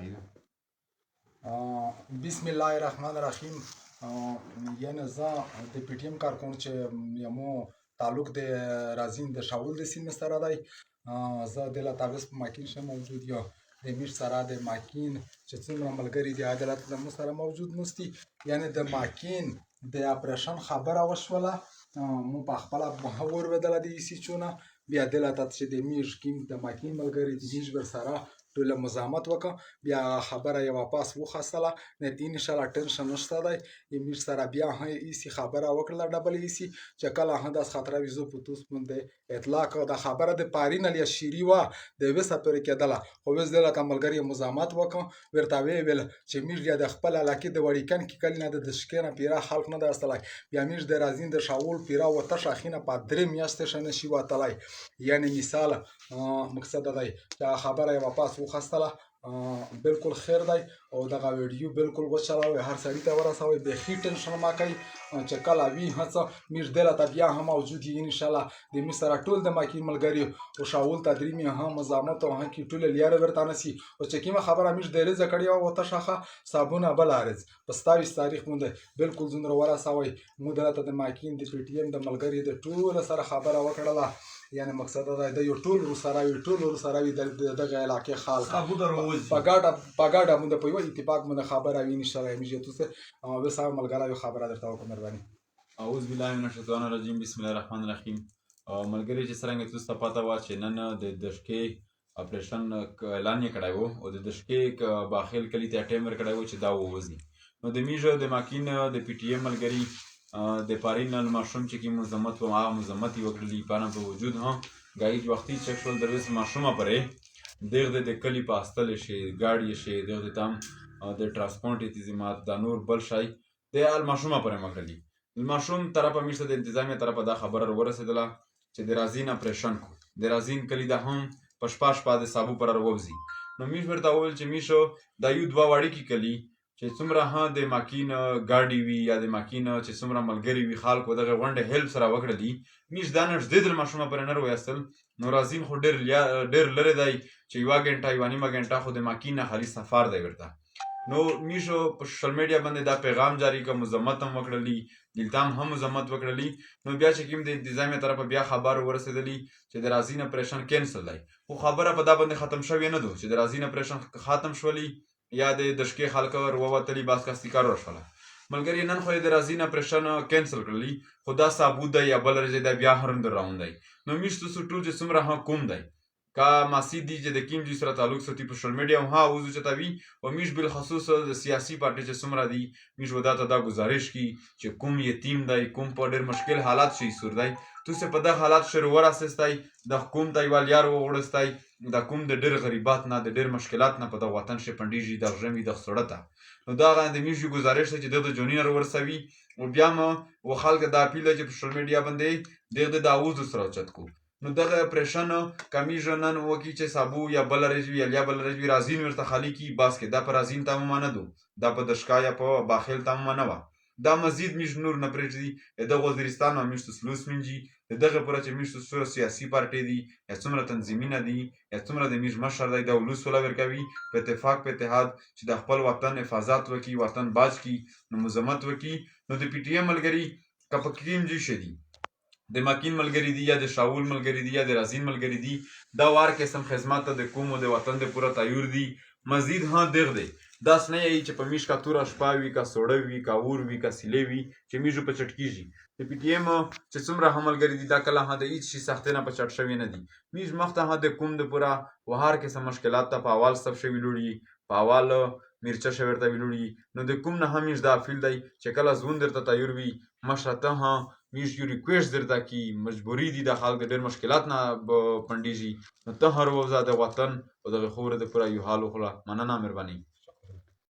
صحیح ده. بسم الله الرحمن الرحیم. یعنی زه د پی ټی ایم کارکون چې یمو تعلق د رازین د شاول د سیمې سره دی، زه د لتاویس په ماکین شه موجود یم. د میر سره د ماکین چې څومره ملګري دي عدالت له مو سره موجود نوستي. یعنی د ماکین د اپریشن خبره وشوله، مو په خپله وروېدله د ای سي چونه. بیا دلته چې د میر کیم د ماکین ملګري د میر ور سره ټوله مزاحمت وکړه، بیا خبره یې واپس وخستله. نه دي انشاءالله ټینشن نشته دی. میر سره بیا هم ایسي خبره وکړله، ډبل ایسي چې کله هم داس خطره وي زه په توس باندې اطلاع کړه. دا خبره د پارین یا شیری وه د وسه پورې کېدله، خو وس دلته ملګري مزاحمت وکړ، ورته ویې ویل چې میر بیا د خپل علاقې د وړیکن کې کلي نه د دشکې نه پیرا خلق نه دی استلی. بیا میر د رازین د شاول پیرا وته شاخینه په 3 میاشتې شه نه شي وتلی. یعنی مثال مقصد دا دی چې خبره یې واپس وخستله، بالکل خیر دی. او دغه ویډیو بالکل وچلوئ، هر سړي ته ورسوئ، بیخي ټینشن مه کوئ چې کله وي هڅه میر دلته بیا هم موجود یي انشاءالله. د میر سره ټول د مکي ملګري او شاول ته درې مې هم مزاحمت او هم کې ټول لیارې ورته نسی. او چې کومه خبره میر د رزه کړې وه وته شخه صابونه بل عارض په 27 تاریخ باندې بالکل ځوندره ورسوئ. مو دلته د ماکین د پی ټی ایم د ملګري د ټول سره خبره وکړله. یعنی مقصد دا دی یو ټول ورسره وي، ټول ورسره وي د دغه علاقې خلک په ګډه په ګډه مونږ په یو اتفاق مونږ خبره وي انشاءالله. مې چې تاسو وسه ملګری خبره درته وکړم، مهرباني. اعوذ بالله من الشیطان الرجیم، بسم الله الرحمن الرحیم. ملګری چې څرنګه تاسو ته پته وه چې نن د دشکې اپریشن اعلان یې کړی وو او د دشکې باخیل کلي ته ټایم ورکړی وو چې دا ووځي. نو د میژو د ماکین د پی ټی ایم ملګري د پارین ماشوم چې کی مزمت و هغه مزمت یې وکړلي پانه په وجود هم ګایج وختي چک شول درویس ماشومه پرې دغه د کلي په استل شي ګاډي شي دغه تام د ترانسپورت انتظامات دا نور بل شای د ال ماشومه پرې مکړلي. ماشوم طرفه میشته د انتظامیه طرفه دا خبره ورسېدله چې د رازین اپریشن کو د رازین کلی دا هم په شپه شپه د سابو پر ووځي. نو میش ورته وویل چې میشو دا یو دوه وړي کلی چې څومره ها د ماکین ګاډي وي یا د ماکین چې څومره ملګري وي خلکو دغه غونډه هیلپ سره وکړلي. میش دا نږدې د ماشومه پر نه ویستل. نو رازین خو ډېر ډېر لرې دی چې یوه ګنټه یوه نیمه ګنټه خو د ماکین نه خالي سفر دی ورته. نو میشو په سوشل میډیا باندې دا پیغام جاری که مذمت هم وکړلی، دلته هم مذمت وکړلی. نو بیا چې کوم د انتظامیه طرفه بیا خبر ورسېدلی چې د رازین اپریشن کینسل دی، خو خبره په دا باندې ختم شوې نه ده چې د رازین اپریشن ختم شولی یا د دشکې خلک ور ووتلی باس کاستی کار وشوله. ملګری نن خو یې د رازین اپریشن کینسل کړلی، خو دا ثابوت دی یا بل رجې دا بیا هم در راون دی. نو میشتو ټول چې څومره هم کوم دی کا ماسی دی چې د کیم جی سره تعلق ساتي په سوشل میډیا هم ها وزو چتا وي او میش بالخصوص د سیاسي پارټي چې څومره دي میش ودا ته دا گزارش کی چې کوم یتیم دی کوم په ډېر مشکل حالات شي سور دی تو سه په دغه حالات شروع ورسستای د کوم ته یو لیار وغوړستای د کوم د ډېر غریبات نه د ډېر مشکلات نه په دغه وطن شي پنډیږي د ژمي د سړته. نو دا غا د میش گزارش چې د جونین ورسوي. او بیا مو و خلک دا اپیل چې په سوشل میډیا باندې دغه د اوز سره چت کو. نو دغه اپریشن کمیژ نن وکی چې سابو یا بل رجوی یا بل رجوی رازین ورته خالی کی باس کې دا پر رازین تام مانه دو دا په دشکا یا په باخیل تام مانه وا دا مزید میش نور نه پرېږدي. دغه وزیرستان او میشتو سلوس منجي د دغه پوره چې میشتو سره سیاسي پارټي دي یا څومره تنظیمینه دي یا څومره د میش مشر دی دا ولس ولا ورکوي په اتفاق په اتحاد چې د خپل وطن حفاظت وکي وطن باج کی نو مزمت وکي. نو د پی ټی ایم ملګري که په کیم جی شدي د مکین ملګری دي یا د شاول ملګری دي یا د رازین ملګری دي دا وار قسم خدمت ته د کوم د وطن د پوره تایور دي مزید ها دغ دی داس نه یی چې په میش کا توره شپه وي کا سوړه وي کا اور وي کا سیلې وي چې میژو په چټ کیږي. د پی ټی ایم چې څومره هم ملګری دي دا کله هم د هیڅ شي سختۍ نه په چټ شوي نه دي. میژ مخته هم د کوم د پوره و هر قسم مشکلات ته په اول صف شوي لوړي په اول میرچه شوی ورته ویلوړي. نو د کوم نه هم میژ دا فیل دی چې کله ځون درته تایور وي مشره ته هم میژ یو ریکویسټ درته کی مجبوری دي د خلک د ډېر مشکلات نه پنډیږي نو ته هر ووځه د وطن او دغه خور د پوره یو حال وخوره. مننه، مهرباني.